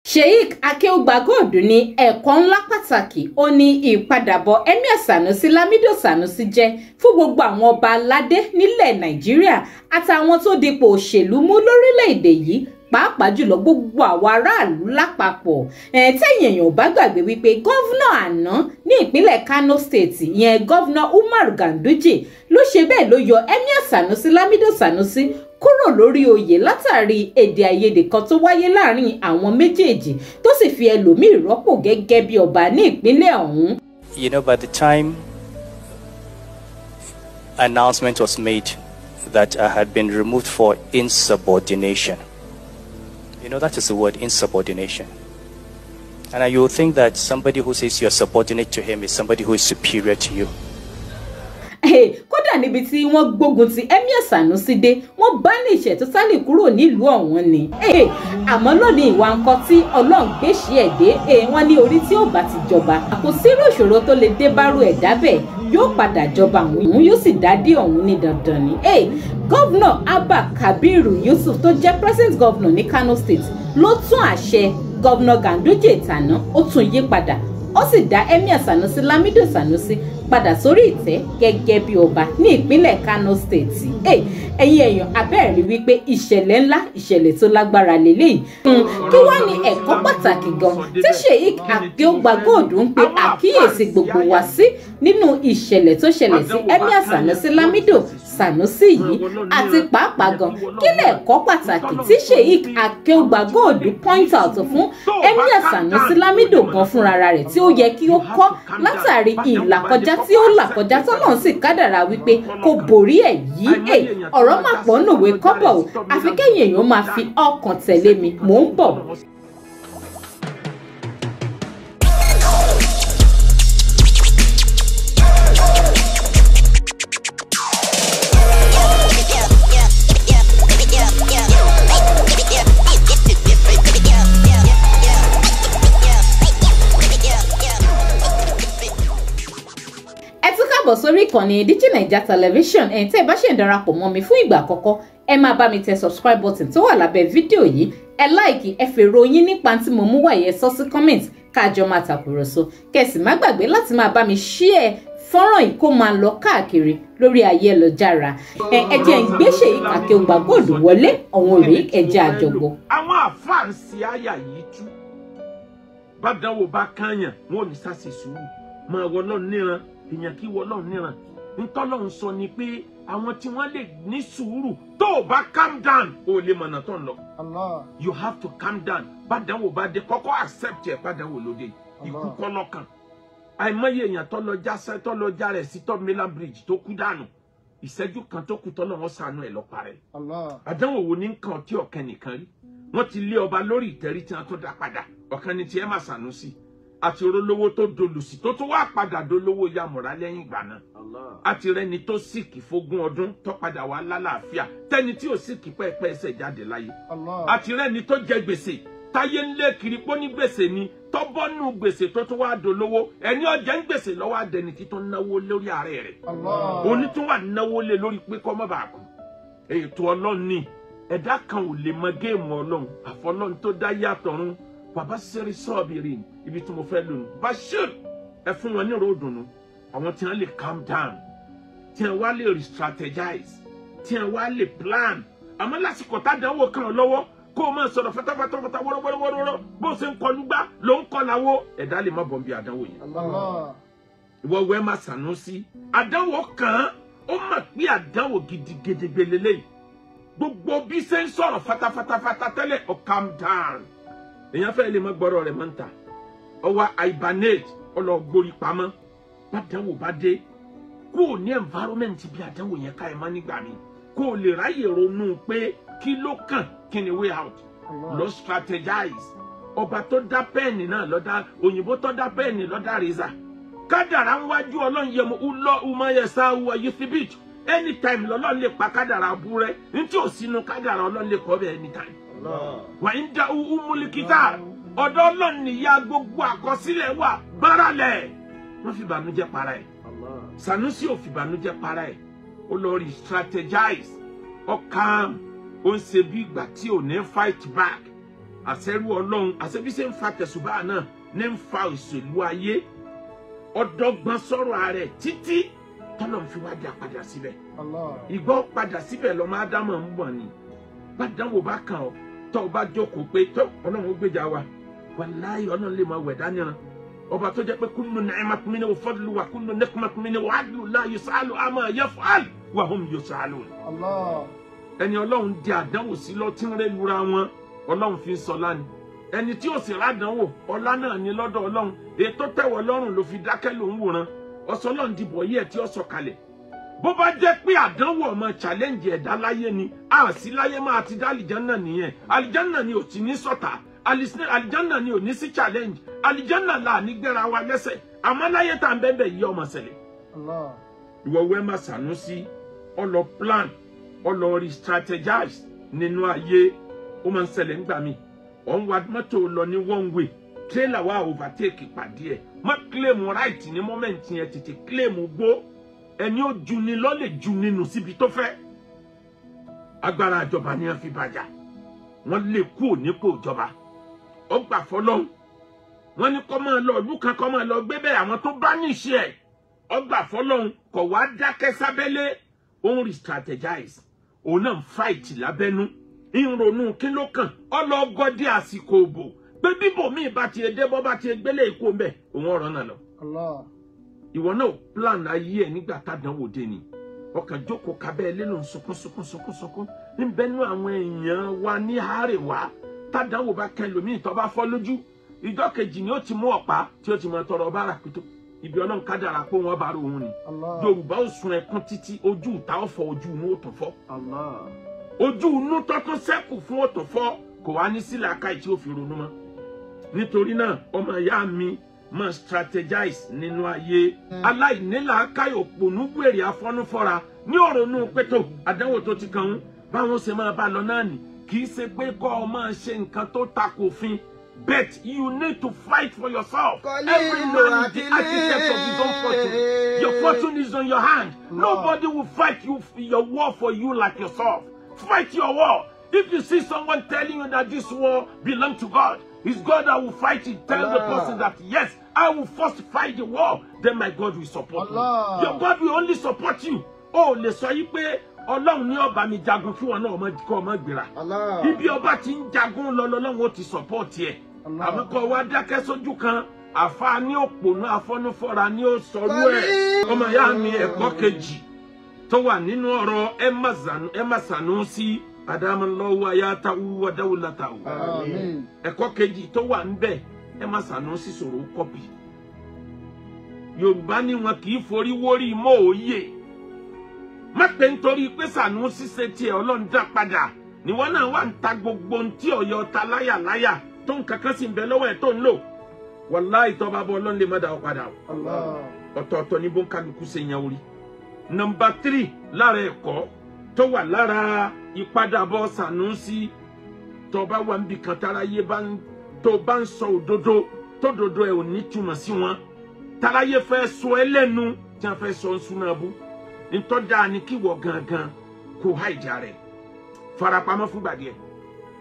Sheikh Akeugbagold ní ẹ̀kọ́ ńlá pàtàkì ó ní ìpadàbọ̀ Emir Sanusi Lamido Sanusi jẹ́ fún gbogbo àwọn ọba aládé nílẹ̀ Nàìjíríà àtàwọn tó dipò òṣèlú mú lórílẹ̀‐èdè yìí, pàápàá jùlọ gbogbo àwọn aráàlú lápapọ̀. Tẹ́yìn èèyàn ò bá gbàgbé wípé gọ́vnà àná ní ìpínlẹ̀ Kano State yẹn, gọ́vnà Umar Ganduje ló ṣe bẹ́ẹ̀ ló yọ Emir Sanusi Lamido Sanusi kúrò lórí oyè látàrí èdè àìyedè kan tó wáyé láàrin àwọn méjèèjì, tó sì fi ẹlòmíì rọ́pò gẹ́gẹ́ bí ọba ní ìpínlẹ̀ ọ̀hún. You know, by the time announcement was made that I had been removed for insubordination. You know, that is the word, insubordination. And you would think that somebody who says you're subordinate to him is somebody who is superior to you. Kódà níbi tí wọ́n gbógun ti Emir Sanusi dé, wọ́n bá ní ìṣẹ̀ tó sálì kúrò nílùú ọ̀hún ni. Àmọ́ lónìí ìwà nǹkan tí Ọlọ́run gbèsè ẹ̀ dé, wọ́n ní orí tí ó bá ti jọba, kò sírú ìṣòro tó lè dé bárú ẹ̀dá bẹ́ẹ̀, yóò padà jọba òun, yóò sì dádé ọ̀hún ní dandan ni. Gọ́vnà Abba Kabiru Yusuf tó jẹ́ present governor ní Kano State ló tún àṣẹ gọ́vnà Ganduje tàná, ó tún yí padà, ó sì dá Emir Sanusi Lamido Sanusi padà sórí ìtẹ́ gẹ́gẹ́ bí ọba ní ìpínlẹ̀ Kano State. Ẹ̀yin èèyàn, abẹ́ẹ̀rí wípé ìṣẹ̀lẹ̀ ńlá, ìṣẹ̀lẹ̀ tó lágbára lélẹ́yìí. Kí wá ní ẹ̀kọ́ pàtàkì gan tí Sheikh Akeugbagold ń pe àkíyèsí gbogbo wa sí nínú ìṣẹ̀lẹ̀ tó ṣẹlẹ̀ sí Emir Sanusi Lamido Sanusi yìí, àti pàápàá gan kí lẹ̀kọ́ pàtàkì tí Sheikh Akeugbagold point out fún Emir Sanusi Lamido gan fúnra rẹ̀ tí ó yẹ kí ó kọ́ látàrí ìlàkọjá tí ó là kọjá tọ́lọ́run sì kádàrá wípé kò borí ẹ̀ yìí. Ọ̀rọ̀ máa pọ̀ nùwé kọ́bọ̀ o, àfi kẹ́yìn èèyàn máa fi ọkàn tẹ̀lé mi, mò ń bọ̀. Sórí ìkànnì Digi Naija Television, ẹ̀yin tẹ́ ẹ bá ṣe ń darapọ̀ mọ́ mi fún ìgbà àkọ́kọ́, ẹ máa bá mi tẹ subscribe button tó wà lábẹ́ fídíò yìí, ẹ láìkì, ẹ fèrò yín nípa tí mo mú wáyé, sọ sí comment káàjọ máa tàkùrọ̀sọ, kẹsì má gbàgbé láti máa bá mi share fọ́nrán yìí kó máa lọ káàkiri lórí ayélujára. Ẹ jẹ́ ń gbé Sheikh Akeugbagold wọlé ọ̀hún rèé, ẹ jẹ́ àjọgbọ́. Àwọn àfáàǹsì àyà yìí tú bàdánwò bá kányàn, wọn ò ní sá ṣe sùúrù, máa wọlọ́ níran èèyàn kí wọlọ́run níran. Ntọ́lọ́run sọ ni pé àwọn tí wọ́n lè ní sùúrù, tó o bá calm down o lè mọ̀nà tó ń lọ. You have to calm down. Bàdánwò bá dé, kọ́kọ́ accept ẹ̀, bàdánwò lóde ikú kọ́ lọ́kàn. Àìmọye èèyàn tó lọ jásẹ́, tó lọ já rẹ̀ sí Third Mainland Bridge tó kú dànù, ìṣẹ́jú kan tó kú tọ́lọ́run ṣàánú ẹ̀ lọ parẹ́. Àdánwò wo ní nǹkan tí ọ̀kan nìkan rí? Wọ́n ti lé ọba lórí ìtẹ́rí tí wọ́n tó dá padà, ọ̀kan ni tiẹ̀ máa Sanusi àti olówó tó dolùsì tó tún wá padà dolówó yamọ̀ra lẹ́yìn ìgbà náà, àti rẹni tó síkì fógún ọdún tó padà wá lálàáfíà, tẹni tí ò síkì pẹ́ẹ́pẹ́ ẹsẹ̀ jáde láyé, àti rẹni tó jẹ gbèsè táyé ń lé kiri pọ́ ní gbèsè ni tó bọ́nú gbèsè tó tún wá dolówó, ẹni ọjà ń gbèsè lọ́wọ́ adẹni tí tó náwó lórí ààrẹ rẹ̀, òní tún wà náwó lé lórí pé kọ́ má bàa kú. Ètò Ọlọ́run ni, ẹ̀dá kan ò lè mọ géèmù Ọlọ́run àfọlọ́run tó dá yàtọ̀run. Bàbá sẹ́rí sọ́ọ̀bìrì ibi tí mo fẹ́ lónìí, Bashir, ẹ fún wọn ní ròdùnú, àwọn tí wọ́n lè calm down, tí wọ́n wá lè re-strategize, tí wọ́n wá lè plan. Àmọ́ lásìkò tádánwò kan lọ́wọ́, kó o máa sọ̀rọ̀ fatafata wọ́rọ́wọ́rọ́wọ́rọ́, bó o ṣe ń kọlu gbá ló ń kọ́ làwọ́, ẹ̀dá lè má bọ̀ bí àdánwò yẹn. Ìwọ wẹ́ máa Sanusi, àdánwò kan ó mọ̀ pé àdánwò gidi gedegbe lélẹ́yìí. Gbogbo bí ṣe ń sọ̀rọ̀ fatafata tẹ́lẹ̀, ó calm down, èèyàn fẹ́ lè mọ gbọ́rọ̀ rẹ̀ máa ń ta, ọwọ́ hibernate, ọlọ́gbórí pamọ́. Bàdánwò bá dé, kó o ní environment bí àdánwò yẹn ká ẹ má nígbà mi, kó o lè ráyè ronú pé kí ló kàn, kí ni way out, lọ strategize. Ọba tó dá pẹ́ẹ̀nì náà lọ́dá òyìnbó tó dá pẹ́ẹ̀nì lọ́dá rìzà, kádàrá ń wájú Ọlọ́run yẹmu ulọ́ umayẹsà wọ youth anytime lọ́lọ́run lè pa kádàrá búrẹ́, ní tí ò sínú kádàrá Ọlọ́run lè kọ́ bẹ́ẹ̀ anytime. Wà ń da umulikita, ọ̀dọ̀ Ọlọ́run níyà gbogbo àkọsílẹ̀ wà báralẹ̀. Wọ́n fi ìbànújẹ́ para ẹ̀, Sanusi ò fi ìbànújẹ́ para ẹ̀, ó lọ rí strategize, ó calm, ó ń ṣe bí ìgbà tí ò ní fight back. Àṣẹrú Ọlọ́run àṣẹbí ṣe ń fa tẹ̀sùbá náà ní ń fa òṣèlú ayé. Ọ̀dọ́gbọ́n sọ̀rọ̀ ààrẹ títí tọ́lọ̀ ń fi wá dá padà síbẹ̀. Ìgbọ́ padà síbẹ̀ lọ́mọ Ádámọ̀ ń bọ̀ ni. Bàdánwò bá kàn ọ́ tọ́ ọ bá jókòó pé tọ́ Ọlọ́run ó gbèjà wa. Wàláhì Ọlọ́run lè máa wẹ̀ dáníran. Ọba tó jẹ́ pé kullu ni'matin minhu fadlu wa kullu niqmatin minhu adlu la yus'alu amma yaf'al wa hum yus'alun. Ẹni Ọlọ́run di àdánwò sí lọ tí ń rẹ́ lura wọn, Ọlọ́run fi ń sọlá ni. Ẹni tí ó sì rádánwò, ọlá náà ni lọ́dọ̀ Ọlọ́run. Ètò tẹ̀wọ̀ lọ́rùn ló fi dákẹ́ ló ń wòran. Ọ̀sán Ọlọ́run dìbò yí ẹ̀ tí ó sọ kalẹ̀. Bó bá jẹ́ pé àdánwò ọmọ challenge ẹ̀dá láyé ni, a sì láyé máa ti dá àlìjánà nìyẹn. Àlìjánà ni ò ti ní sọ̀tà. Àlìjánà ni ò ní sí challenge. Àlìjánà là ní gbéra wa lẹ́sẹ̀. Àmọ́ láyé tá à ń bẹ́ẹ̀ yí ọmọ ṣẹlẹ̀. Ìwọ wẹ́ má Sanusi, ọlọ plan, ọlọ re-strategize nínú ayé. Ó máa ń ṣẹlẹ̀ ńgbà mi. Ọ̀n wa mọ́tò lọ ní one way, trailer wa overtake pàdé ẹ̀. Má claim right ní moment yẹn, tètè claim gbó. Ẹni ó ju ni lọ lè ju nínú síbi tó fẹ́. Agbára ìjọba ni wọ́n fi bàjá. Wọ́n lè kú nípò ìjọba. Ó gbà fọlọ́hún. Wọ́n ní kó máa lọ ìlú kan kó máa lọ gbé bẹ́ẹ̀ àwọn tó bá níṣẹ́ ẹ̀. Ó gbà fọlọ́hún kò wá dákẹ́ sábẹ́lé. Ó ń re-strategize. Òun náà ń fight lábẹ́nú. Ìrònú kí ló kàn ọlọ́gọ́dé àsìkò òbò pé bíbò míì bá ti dé bọ́ bá ti gbélé ikú mbẹ́ òun ọ̀rọ̀ náà lọ. Ìwọ náà plan ayé ẹ nígbà tádánwò dé ni. Ọkàn jókòó kábẹ́ ilé ló ń sunkún sunkún sunkún sunkún níbẹ̀ nú àwọn èèyàn wa ní àárẹ̀wá tádánwò bá kẹ́ lómi ìtọ́ bá fọ́ lójú. Ìjọ́ kejì ni ó ti mú ọ̀pá tí ó ti mọ tọrọ bára pẹ̀tọ́. Ibi Ọlọ́run kádàrá pé wọ́n bá rò òun ni. Yorùbá ó sun ẹkún títí ojú ìta ọ̀fọ̀ ojú inú ó tún fọ́. Ojú inú tọ́tún sẹ́kù fún ọ̀tọ̀ fọ́ kò wá ní sílẹ̀ aká tí ó fi ronú mọ́. Nítorí náà ọmọ ìyá mi máa strategize nínú ayé. Aláìnílàákàyè òpònú wèrè afọ́núfọ́ra ní òrònú pétó àdánwò tó ti kàn ń báwọn ṣe máa bá lọ náà nì. Kì í ṣe pé kọ́ ọ máa ṣe nǹkan tó tako òfin. But you need to fight for yourself. Every man is the architect of his own fortune. Your fortune is on your hand. Nobody will fight you your war for you like yourself. Fight your war. If you see someone telling you that this war belongs to God, it's God that will fight it. Tell the person that, yes, I will first fight the war. Then my God will support me. Your God will only support you. Oh, lè sọ yí pé Ọlọ́run ní ọba mi jagun kí wọn náà ọmọ kọ́ ọmọ gbéra. Ibi ọba ti ń jagun lọ lọ́lọ́run ó ti support ẹ̀. Àmọ́ kọ́ wa dákẹ́ sójú kan, àfa ní òpònú afọ́núfọ́ra ní ó sọrú ẹ̀. Ọmọ ìyá mi ẹ̀kọ́ kejì tó wà nínú ọ̀rọ̀ Emma Sanusi adamallahu ayatahu wa dawlatahu. Ẹ̀kọ́ kejì tó wà ńbẹ̀ Emma Sanusi sọ̀rọ̀ kọ́pì. Yorùbá ní wọn kì í forí wórí mọ́ òye. Má pé nítorí pé Sanusi ṣe tiẹ̀ Ọlọ́run dá padà níwọ́n náà wà ń ta gbogbo ohun tí ọ̀yọ́ ta láyàláyà tó ń kankan sì ń bẹ lọ́wọ́ ẹ̀ tó ń lò. Wàláhì tó bá bọ́ Ọlọ́run lè má dá ọ padà o. Ọ̀tọ̀ọ̀tọ̀ ní bóńkálukú ṣe yan orí. Nọ́mbà 3 lára ẹ̀kọ́ tó wà lára ìpadàbọ̀ Sanusi, tó bá wà níbi kan táráyé bá ń tó bá ń sọ òdodo tó dodo ẹ̀ ò ní túmọ̀ sí wọn. Táráyé fẹ́ sọ ẹ́ lẹ́nu tí wọ́n fẹ́ sọ ń súná bú. Ntọ́ dáa ni kí wọ gangan kó háìjà rẹ̀. Farapamọ́ fúngbà díẹ̀.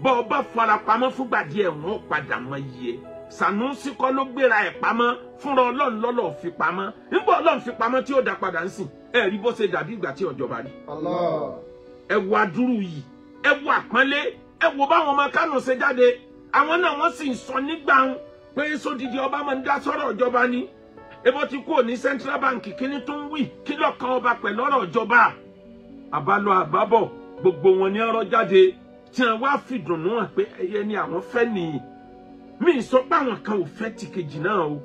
Bọ́ ọ bá farapamọ́ fúngbà díẹ̀ wọ́n padà mọ iye. Sanusi kọ́ ló gbéra ẹ̀ pamọ́ fúnra Ọlọ́run lọ́lọ́ fi pamọ́. Nígbà Ọlọ́run fi pamọ́ tí ó dá padà ń sìn. Ẹ rí bó ṣe dàbí ìgbà tí ọjọba rí. Ẹ wo adúrú yìí, ẹ wo àpọ́nlé, ẹ wo báwọn ọmọ Kánò ṣe jáde. Àwọn náà wọ́n sì ń sọ nígbà ń pé sódìdí ọba máa ń dá sọ́rọ̀ ìjọba ni. Ebo ti kúrò ní Central Bank kíní tó ń wí kí lọ́kàn ọba pẹ̀lú ọ̀rọ̀ ìjọba. Àbálọ àbábọ̀ gbogbo wọn ní ọ̀rọ̀ jáde tí wọ́n wá fìdùnnú hàn pé ẹyẹ ni àwọn fẹ́ nìyí. Mi sọ pé àwọn kan ò fẹ́ tìkejì náà o.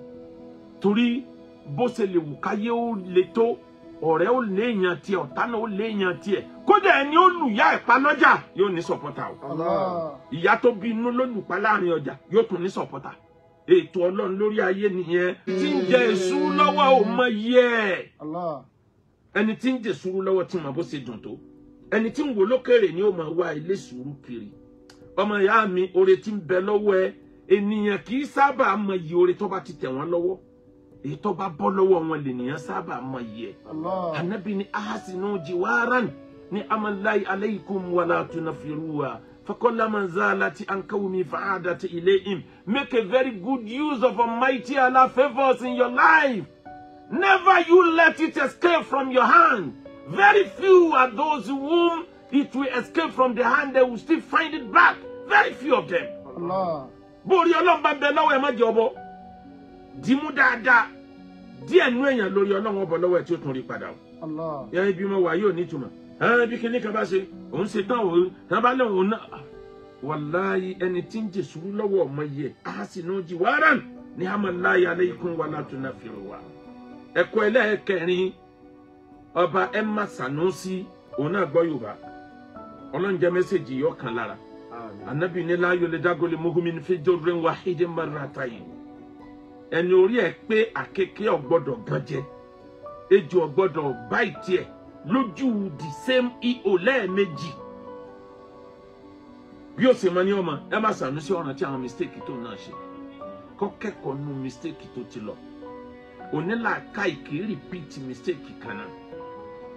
Torí bó ṣe lè wù káyé ó le tó, ọ̀rẹ́ ó léèyàn tiẹ̀, ọ̀tá náà ó léèyàn tiẹ̀. Kódà ẹni ó lù yá ẹ̀pá lọ́jà yóò ní sọ̀pọ̀tà o. Ìyá tó bí inú ló lùpa láàrin ọjà yóò tún ní sọ̀pọ̀tà. Ètò Ọlọ́run lórí ayé nìyẹn. Tí ń jẹ èṣù lọ́wọ́ ò mọ iye ẹ̀. Ẹni tí ń jẹ sùúrù lọ́wọ́ tí mo bó ṣe dùn tó. Ẹni tí ń wò lókèrè ni ó máa wá ilé sùúrù kiri. Ọmọ ìyá mi, oore tí ń bẹ lọ́wọ́ ẹ, ènìyàn kì í sábà mọ iye oore tó bá ti tẹ̀ wọ́n lọ́wọ́. Èyí tó bá bọ́ lọ́wọ́ wọn lènìyàn sábà mọ iye ẹ̀. Ànábì ní ahasinu jiwaran ní amalayi aleikum wala tunafiruwa. Fakọ́lámà zalati ankawumi fa'adati ilayhim. Make a very good use of Almighty Allah favors in your life. Never you let it escape from your hand. Very few are those whom it will escape from the hand, they will still find it back. Very few of them. Allah. Bórí Ọlọ́run bá ń bẹ lọ́wọ́ ẹ má jẹ́ ọbọ. Dìímú dáadáa. Díẹ̀ nú èèyàn lórí Ọlọ́run ọbọ lọ́wọ́ ẹ tí ó tún rí padà o. Allah. Yẹ ibi mo wà yóò nítumọ̀. Bí kinní kan bá ṣe, òun ṣe tán òun, tán bá lóun náà. Wàláyé ẹni tí ń jẹ sùúrù lọ́wọ́ ọmọ yẹ, a sì ní ojú wàrán ní hàmàláyé alaykum wà látúnà fìrù wa. Ẹ̀kọ́ ẹlẹ́ẹ̀kẹrin, ọba Emma Sanusi, òun náà gbọ́ Yorùbá. Ọlọ́run jẹ́ mẹ́sẹ̀gì yọ kan lára. Anabi ní láyò lè dágọ́lé muhumin fi jọ́rin wahidin marratayn. Ẹni orí ẹ̀ pé àkekèé ò gbọ́dọ̀ gan jẹ, ejò ò gbọ́dọ̀ báyìí ẹ̀ lójú the same eo lẹ́ẹ̀mejì. Bí ó ṣe mọ ní ọmọ, ẹ má Sanusi ọ̀ràn tí àwọn mistake tó náà ṣe. Kọ́ kẹ́kọ̀ọ́ nu mistake tó ti lọ. Onílàáká ìkì repeat mistake kan náà.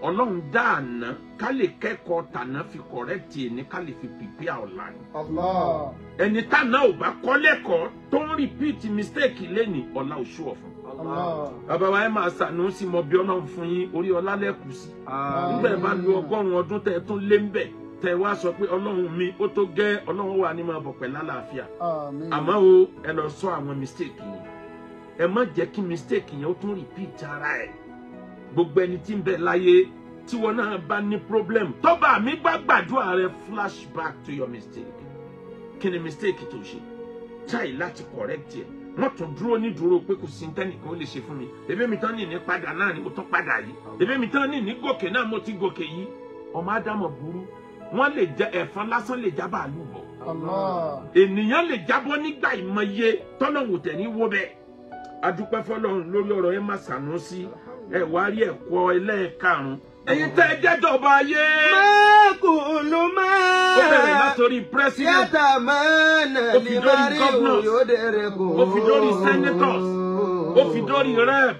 Ọlọ́run dá àná ká lè kẹ́kọ̀ọ́ tàná fi correct ẹni ká lè fi prepare ọ̀la ni. Allah. Ẹni tàná ò bá kọ́ lẹ́kọ̀ọ́ tó ń repeat mistake lẹ́ni ọ̀la ò ṣú ọ̀fun. Allah. Bàbá wa ẹ máa Sanusi mọ bí Ọlọ́run fún yín orí ọlá lẹ́kù sí. Nígbà ẹ bá lu 100 ọdún tẹ́ ẹ tún lé ń bẹ̀ tẹ́ ẹ wá sọ pé Ọlọ́run mi ó tó gẹ́ Ọlọ́run wà ní máa bọ̀ pẹ̀lú àlàáfíà. Àmín. Àmọ́ o ẹ lọ sọ àwọn mistake yẹn. Ẹ má jẹ́ kí mistake yẹn ó tún repeat ara ẹ̀. Gbogbo ẹni tí ń bẹ láyé tí wọn náà bá ní problem tọ́ba mi bá gbàdúrà rẹ flashback to your mistake. Kí ni mistake tó ṣe? Try láti correct ẹ̀. Wọ́n tún dúró ní dúró pé kò sí tẹ́nìkan ó lè ṣe fún mi. Ebí mi tán ní ní padà náà ni mo tún padà yìí. Ebí mi tán ní ní gòkè náà mo ti gòkè yìí. Ọmọ Ádámọ̀ burú. Wọ́n lè jẹ ẹ̀fọn lásán lè já bàálù bọ̀. Allah. Ènìyàn lè jábọ́ nígbà ìmọye tọ́lọ́hùn tẹ̀ ní wó bẹ́ẹ̀. Adúpẹ́ fọlọ́run lórí ọ̀rọ̀ ẹ má Sanusi. Ẹ wá rí ẹ̀kọ́ ẹlẹ́ẹ̀karùn-ún. Ẹ̀yin tẹ́ ẹ jẹ́jọba ayé. Mákùlù máa. Ó bẹ̀rẹ̀ látòrí president. Yàtà máa nà Ó fi ní dórí Mario governors. yóò dẹrẹ kò. Ó fi dórí senators. Ó fi dórí rep.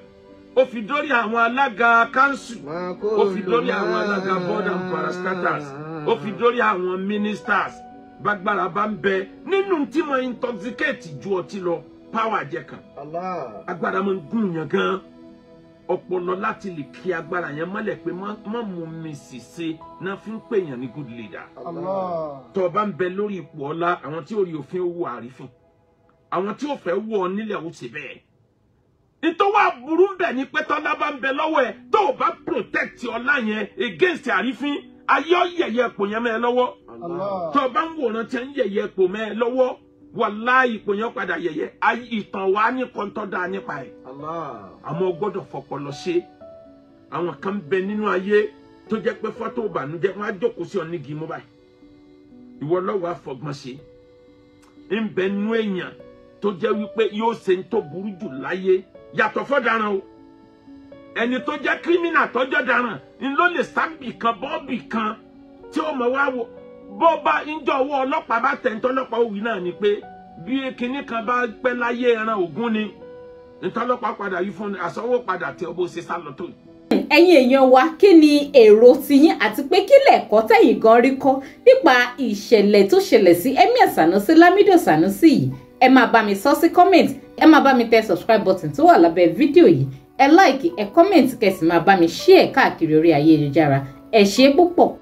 Ó fi dórí àwọn alága council. Ó fi dórí àwọn alága board and parastatals. Ó fi dórí àwọn ministers. Bágbára bá ń bẹ nínú tí mo intoxicate ju ọtí lọ, power jẹ kan. Allah. Agbára máa ń gún yàn gan. Ọpọlọ láti lè kí agbára yẹn mọ́lẹ̀ pé má mú mi ṣìṣe náà fi ń pè yàn ní good leader. Allah. Tó o bá ń bẹ lórí ipò ọlá, àwọn tí ó rí òfin owó àrífín, àwọn tí ó fẹ́ wọ ọ nílẹ̀ ó ṣe bẹ́ẹ̀. Nítorí wàá burú ń bẹ̀ ni pé tọ́lá bá ń bẹ lọ́wọ́ ẹ tó o bá protect ọlá yẹn against àrífín, ayé ọ yẹ̀yẹ́ ipò yẹn mẹ́ ẹ lọ́wọ́. Allah. Tó o bá ń wòran tí ń yẹ̀yẹ́ ipò mẹ́ ẹ lọ́wọ́, wàláhì ipò yẹn padà yẹ̀yẹ́, ìtàn wa ní kọ́ńtọ́ dáa nípa ẹ̀. Allah. Àmọ́ o gbọ́dọ̀ fọpọlọ ṣe. Àwọn kan bẹ nínú ayé tó jẹ́ pé fọ́tò ìbànújẹ́ wọn á jókòó sí ọ nígi mú báyìí. Ìwọ lọ́wọ́ àfọgbọ́n ṣe. Ń bẹ nú èèyàn tó jẹ́ wípé yóò ṣe ń tó burú jù láyé yàtọ̀ fọ́daràn o. Ẹni tó jẹ́ kírímìnà tọ́jọ́ daràn ń ló lè sábì kan bọ́ọ̀bì kan tí ó mọ̀ wá wò. Bó bá ń jọ ọwọ́ ọlọ́pàá bá tẹ̀ ń tọ́lọ́pàá òwì náà ni pé bí kinní kan bá pẹ́ láyé ẹran ògún ni ntọ́lọ́pàá padà yìí fún àsanwó padà tẹ bó ṣe sá lọ tó yìí. Ẹ̀yin èèyàn wa, kí ni èrò tiyín àti pé kí lẹ̀kọ́ tẹ̀yin gan rí kọ́ nípa ìṣẹ̀lẹ̀ tó ṣẹlẹ̀ sí Emir Sanusi Lamido Sanusi yìí? Ẹ máa bá mi sọ sí comment, ẹ máa bá mi tẹ subscribe button tó wà lábẹ́ fídíò yìí, ẹ like, ẹ comment, kẹ́ sì máa bá mi share káàkiri orí ayélujára. Ẹ ṣé púpọ̀.